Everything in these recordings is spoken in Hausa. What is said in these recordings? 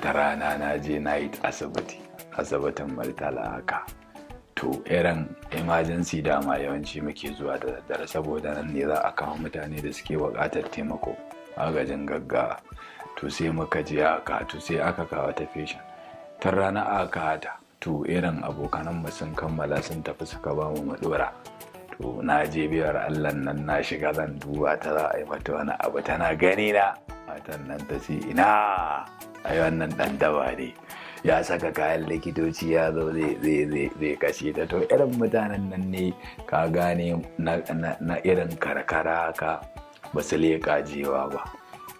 Wata rana na je night asibiti, asibitin Murtala haka. To irin emergency dama yawanci muke zuwa da daddare saboda nan ne za a kawo mutane da suke buƙatar taimako, agajin gaggawa. To sai muka je haka, to sai aka kawo ta patient. Tun rana aka kawo ta, to irin abokananmu sun kammala sun tafi suka ba mu mu ɗora. To na je biyar Allah nan na shiga zan duba ta za a yi mata wani abu, tana gani na. Matan nan ta ce ina ai wannan ɗan daba ne, ya saka kayan likitoci ya zo zai kashe ta. To irin mutanen nan ne ka gane na irin karkara haka ba su leƙa jewa ba.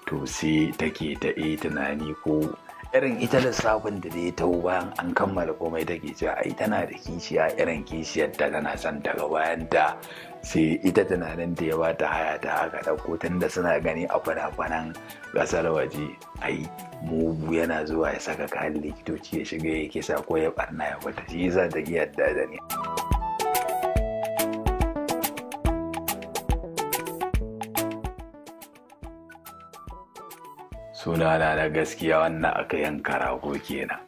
To sai take ta yi tunani ko irin ita lissafin da dai ta bayan an kammala komai take cewa ai tana da kishiya, irin kishiyar ta tana son ta ga bayan ta. Sai ita tunanin ta ya bata haya ta haka ɗauko, tunda suna gani a fina-finan ƙasar waje ai mugu yana zuwa ya saka kayan likitoci ya shiga ya kisa ko ya ɓarna ya fita. Shi yasa ta ƙi yarda da ni. Sunana na gaskiya wannan aka yanka rago kenan.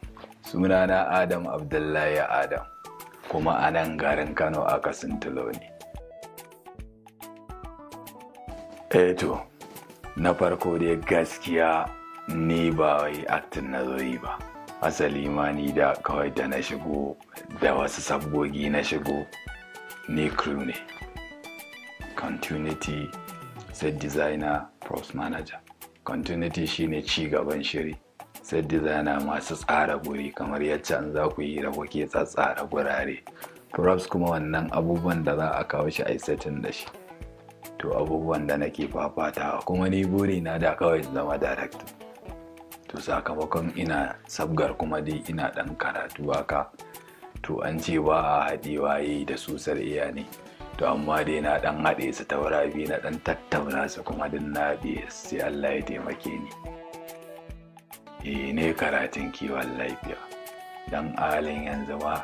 Sunana Adam Abdullahi Adam, kuma a nan garin Kano aka sintulo ni. Eh to, na farko dai gaskiya ni ba wai acting na zo yi ba. Asali ma ni da kawai da na shigo da wasu sabgogi na shigo, ni crew ne. Continuity, set designer, props manager. Continuity shine ci gaban shiri. Set designer masu tsara guri kamar yacce an za ku yi da kuke tsatsara gurare. Props kuma wannan abubuwan da za a kawo shi a yi setting da shi. To abubuwan da nake fafatawa, kuma ni buri na da kawai in zama director. To sakamakon ina sabgar kuma dai ina ɗan karatu haka. To an ce ba a haɗewa yi da susar iya ne. To amma dai na ɗan haɗe su ta wurabi, na ɗan tattauna su kuma duk na haɗe sai Allah ya taimake ni. Eh, ne karatun kiwon lafiya. Dan halin yanzu ma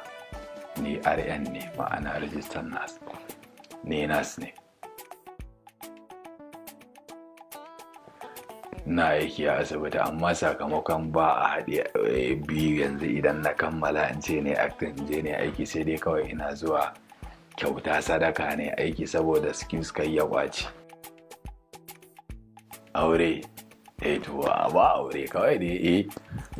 ni RN ne, ma'ana registered nurse. Ni nurse ne. Ina aiki a asibiti amma sakamakon ba a haɗe biyu yanzu idan na kammala in ce ne acting in je ne aiki, sai dai kawai ina zuwa kyauta sadaka ne aiki saboda skills kai ya ƙwace. Aure, eh to ba aure kawai dai eh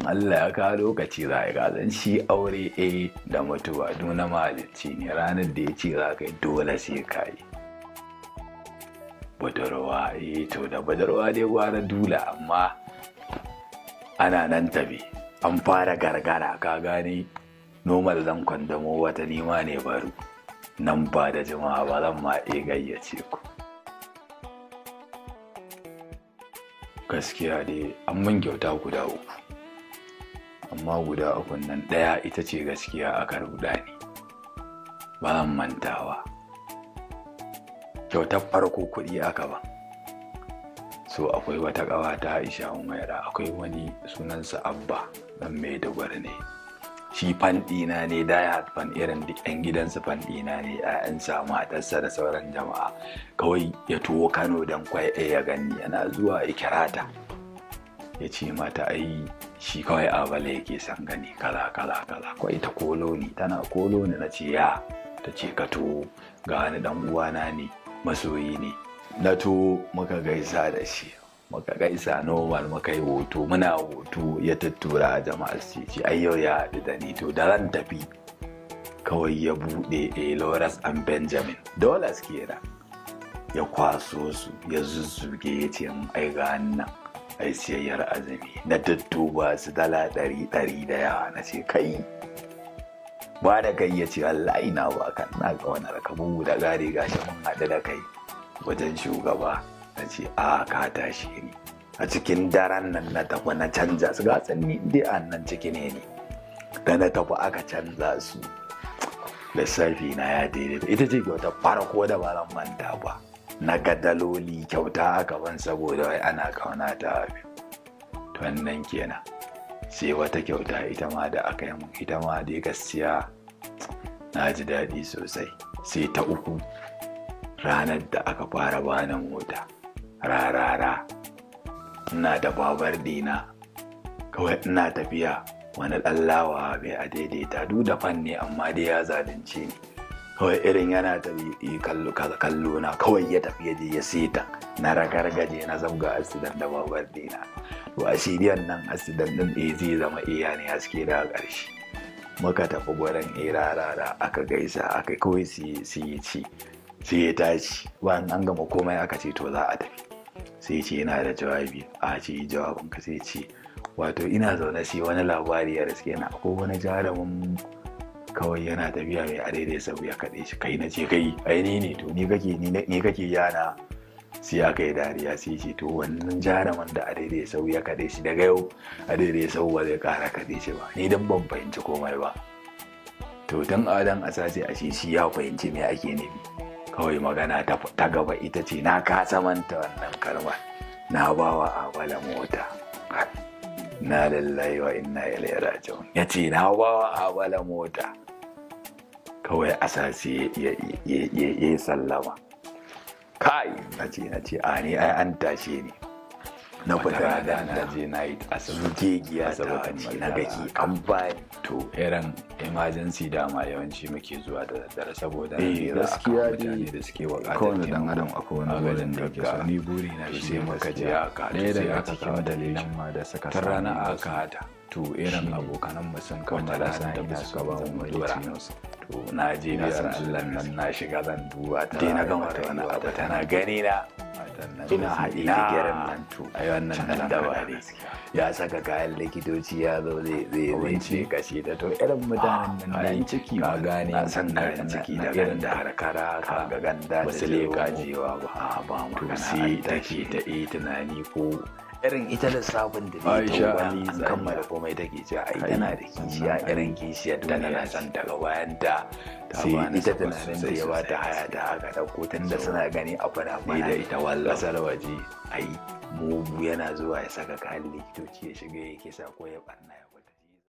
Allah ya kawo lokaci za a yi kasan shi aure eh da mutuwa duk na mahalicci ne, ranar da ya ce za ka yi dole sai ka yi. Budurwa, eh to da budurwa dai gwara dula, amma ana nan tafe an fara gargara ka gane normal zan kwandamo wata nima ne baro nan ba da jimawa ba zan ma iya gayyace ku. Gaskiya dai an mun kyauta guda uku, amma guda ukun nan ɗaya ita ce gaskiya aka ruɗa ni, ba zan mantawa. Kyautar farko kuɗi aka ba. So akwai wata ƙawa ta Aisha Umaira, akwai wani sunansa Abba ɗan Maiduguri ne. Shi fan ɗina ne, die hard fan, irin duk 'yan gidansu fan ɗina ne, 'ya'yansa, matarsa da sauran jama'a. Kawai ya tuwo Kano don kwai ɗaya ya gani, yana zuwa ya kira ta. Ya ce mata ai shi kawai Abala yake son gani kaza kaza kaza. Kawai ta kolo ni, tana kolo ni, na ce ya, ta ce ka tuwo ga wani ɗan uwana ne, masoyi ne. Na tuwo muka gaisa da shi, muka gaisa normal, muka yi hoto, muna hoto ya tuttura a jama'ar su ce ai yau ya haɗu da ni. To da ran tafi kawai ya buɗe a Loras and Benjamin dollars kenan, ya kwaso su ya zuzzuge ya ce mun ai ga nan ai siyayyar azumi. Na tuttuba su dala ɗari ɗari da yawa, na ce kai ba da kai, ya ce wallahi na ba ka, na ga wani rakabu da gari gashi mun haɗu da kai wajen shugaba. Na ce a ka tashi ni a cikin daren nan na tafi na canza su, ga tsanni dai a nan ciki ne ni da na tafi aka canza su, lissafi na ya daidaita. Ita ce kyauta farko da ba zan manta ba, na ga daloli kyauta aka ban saboda wai ana kauna ta biyu. To wannan kenan. Sai wata kyauta ita ma da aka yi mun, ita ma dai gaskiya na ji daɗi sosai. Sai ta uku, ranar da aka fara bani mota rarara, ina da babar dina Kawai ina tafiya wani ɗan lawa bai a daidaita duk da fan ne, amma dai ya zalunce ni. Kawai irin yana tafi kallo na, kawai ya tafi ya je ya seta na ragargaje, na zabga accident da babar dina. To a shiriyan nan accident din eh zai zama iya ne haske. Da ƙarshe muka tafi gurin rara, aka gaisa, aka kawai su yi ci, sai ya tashi. Bayan an gama komai aka ce to za a tafi, sai ce yana da jawabi. A ce jawabin ka? Sai ce wato ina zaune sai wani labari ya riske na, akwai wani jarumin kawai yana tafiya, mai adaidai sau ya kaɗe shi. Kai, na ce kai ai ni ne. To ni kake, ni kake yana. Sai aka yi dariya. Sai ce to wannan jarumin da adaidai sau ya kaɗe shi, daga yau adaidai sau ba zai ƙara kaɗe shi ba. Ni dan ban fahimci komai ba. To tun adan asasi a shi ya fahimci me ake nufi. Kawai magana ta gaba ita ce na kasa manta wannan kalmar, na bawa Abala mota. Na lillahi wa inna ilaihi raji'un. Ya ce na bawa Abala mota. Kawai asasi ya yi sallama. Kai, na ce a ni ai an tashe ni. Na fita da na je na yi asibiti giya ta ce na gaki an bani. To irin emergency dama yawanci muke zuwa da daddare saboda eh gaskiya mutane da suke buƙatar kowane dan adam akwai wani burin da yake so. Ni buri na to shi sai muka je aka ɗaya sai daga aka cikin kawo dalilan ma da suka ta sa rana ni aka hada. To irin abokanan mu sun kammala sun tafi, suka ba mu motora. To na je Ina biyar son Allah nan na shiga zan duba ta. Dai na gama wata wani abu abu tana gani na ina haɗe da gyaran nan. To ai wannan dan daba ne, ya saka kayan likitoci, ya zo zai ce kashe ta. To irin mutanen nan kayan dai ciki ka ma gane na san na kayan ciki da irin ganda. Karkara ka ga ganda ba da su leƙa zomo. jewa ba. A ba To magana sai an take tashi. ta yi tunani ko Irin ita lissafin da dai Aisha ta Ali an Zaria. kammala komai take cewa ai Kai, tana da kishiya, wannan irin kishiyar ta tana duniya son ta ga bayan ta. Ta Sai bani ita support tunanin ta sosai ya bata sosai. haya ta haka ɗauko tun da suna gani a fana ni da ita wallah kasar waje, ai mugu yana zuwa ya saka kayan likitoci ya shiga ya kisa ko ya barna ya